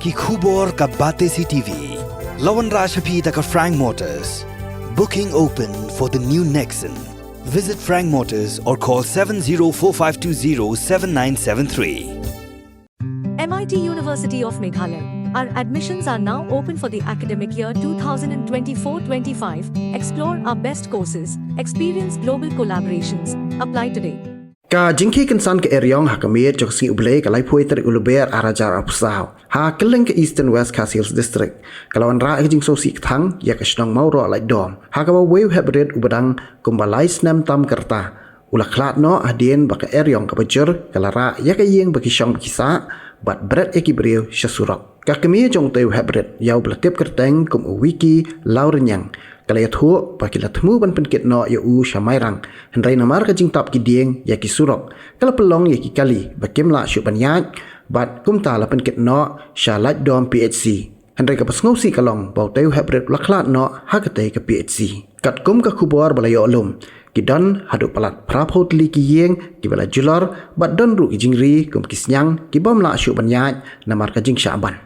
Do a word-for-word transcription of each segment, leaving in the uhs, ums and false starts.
Ki khubor ka Batesi T V. La wanrah sha phi da ka Frank Motors. Booking open for the new Nexon. Visit Frank Motors or call seven zero four five two zero seven nine seven three. M I T University of Meghalaya. Our admissions are now open for the academic year twenty twenty-four twenty-five. Explore our best courses, experience global collaborations. Apply today. Ka jingkhie kynsan ka eriong ha ka miet jong ka sngi U Blei ka laiphew tarik u Lber ar hajar arphew saw ha kylleng ka Eastern West Khasi Hills District ka la wanrah ïa ka jingsngewsih kthang ïa ka shnong Mawroh Laitdom, ha kaba uwei u heprit uba dang kumba lai snem tam ka rta u la khlad noh hadien ba ka eriong kaba jur ka la rah ïa ka ïing ba ki shong ba ki sah bad bret ïa ki briew sha surok. Ka kmie jong utei u heprit, ïa uba la tip kyrteng kum u Wiki Lawriniang, ka la ïathuh ba ki la thmu ban pynkit noh ïa u sha Mairang, hynrei namar ka jingtap ki dieng ïa ki surok, ka la pynlong ïa ki kali ba kim lah shuh ban ïaid, bad kumta la pynkit noh sha Laitdom P H C. Hynrei kaba sngewsih ka long ba utei u heprit u la khlad noh ha katei ka P H C. Katkum ka khubor ba la ïoh lum, ki don haduh palat phraphew tylli ki ïing kiba la julor, bad don ruh ki jingri kum ki sniang ki bym lah shuh ban ïaid namar ka jingshah ban.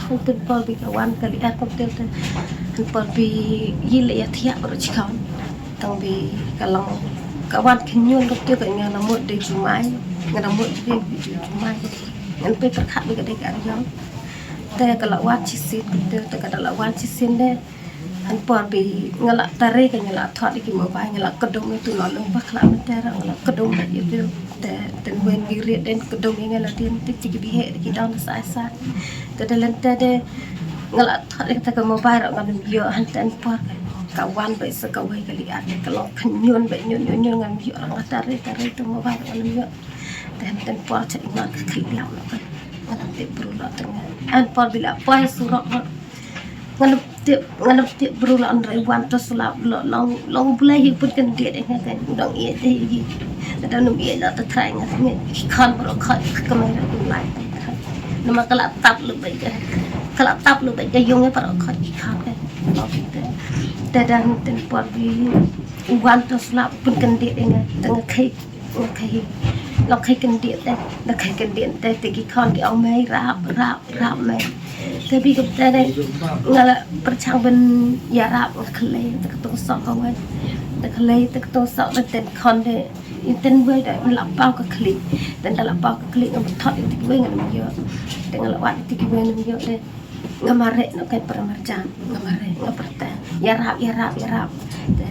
Hyntin por bi ka wan ka liat kumta te. Hyntin por bi yi la ïa thiah ruh chi kam. Tang bi ka long ka wan khynñion kumta ka, nga la mut dei jumai, nga la mut dei jumai. Ngan pyrkhat bi ka dei ka eriong. Te ka la wan shisien kumta te, ka da la wan shisien de. Hyntin por bi nga la tare ka, nga la thot ïa ki mobile, nga la kdum ïa tu, la long ba khlem mynta ruh nga la kdum ïa tu. Te tynwei ki riat den kdum ïa nga la dien, te ki biheh ki don sa sa. Te da lynter de nga la thot ïa kata ka mobile ruh ngam ïoh. Hyntin por ka, ka wan beit sa kawei ka liat, ka long khynñion beit, ñion ñion ñion, ngam ïoh ruh, nga tare tare tu mobile ruh ngam ïoh. Te hyntin por cha i mat ka khlieh lam ruh ka, ngam tip briew ruh te nga. Hyntin por bi la poi surok ruh. Nga nap tip, nga nap tip briew la, hynrei wan to sula la long, long Blei hi pynkyndit ïa nga, ka dang ïeit hi. Ka dang nym ïeit la, te trai nga, nga ki khon baroh khoit ka, ka mei ruh ym lai te trai. Namar ka la tap lubeit ka, ka la tap lubeit ka ïung, baroh khoit ki khon ka. Te da hyntin por bi wan to sula pynkyndit ïa nga, te nga khie Nga khie, nga khie kyndit te, nga khie kyndit te, te ki khon ki ong mei rap, rap, rap mei. Te bi kumta te nga la pyrshang ban ïarap, nga khlei te katto sok kawei. Te khlei te katto sok te, ten khon te, ten wei te la paw ka khlieh. Te da la paw ka khlieh nga thot ïa te kiwei ngam ïoh. Te nga la wad ïa te kiwei ngam ïoh te. Nga mareh noh ka para marjan, nga mareh, nga pyrta. Ïarap, ïarap, ïarap. Te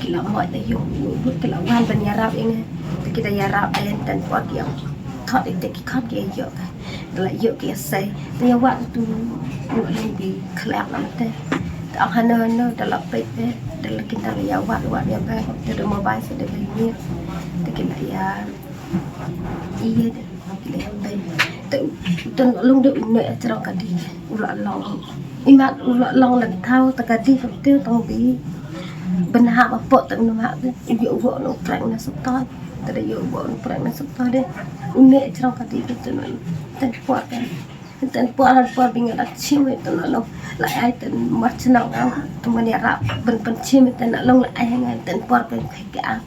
ki la mot da ïoh, ïoh, ki la wan ban ïarap ïa nga. Te ki da ïarap, te hynten por ki ïa thot ïa te ki khon ki ïa ïoh ka. Te la ïoh ki ïa sei. Te ïa wad tu, ïoh lei bi khlem lam te. Te ong hano hano, te la peit te, te la kin te la ïa wad, wad ïa ba, te da mobile sa da ba ïa. Te ki la ïa, ïa te. Te u Ton Long de u neh jrong ka dih, u la long. Imat u la long lem thaw te ka dih, te tong dih. Ban hap hapoh te u neh hap de, u ïoh u wok u prek na sutoi. Te da ïoh u wok u prek na sutoi de. U neh jrong ka dih te, te por te. Te por, por bi nga da chim te Ton Long. La ai te mar chnong ang, te man ïarap ban pynchim te Ton Long, la ai nga te por te khie ka ang.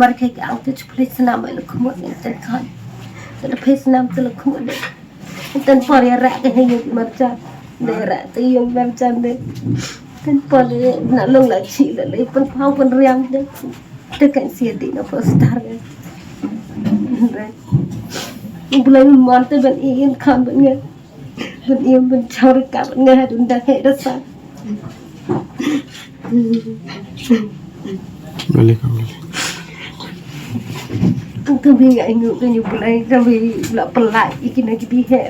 Mar khie ka ang te chu plie snam ba la khmut ne te khon. Te la plie snam te la khmut ne. Te por ïa rah ka hynñiew marjan. Te rah te ïa marjan de. Kan pale na long la chi la le pynpaw pynriang de. Te kan sia di na poster de. Blei mon te ban ïa kham ban nge. Ban ïa ban chau rika ban nge ha dun da he da sa. Balik, balik. Ka bi ngai ngu ka nyu pulai ka bi la pelai iki na ki bi he.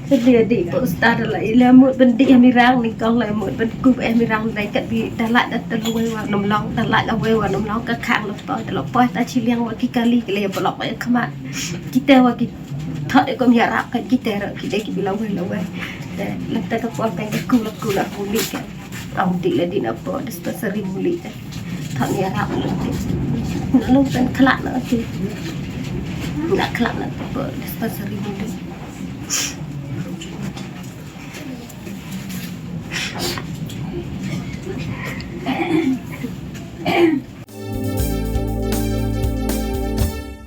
Te dia di poster la ila mut ban di ha mirang ni kong la mut ban kup eh mirang dai kat bi da la da te lawei wa nam long da la lawei wa nam long ka khang la poi da la poi ta chi liang wa ki kali ki le ya pelok wa ya khmat. Kita wa ki thot e kom ya rap kat kita ra ki dei ki bi lawei lawei. Te la te ka poi ka ku la ku la ku ni ka. Ong di la di na po dispensary muli te. Thot ni arap muli te. Na long pen khlak na ti. Na khlak na te po dispensary muli.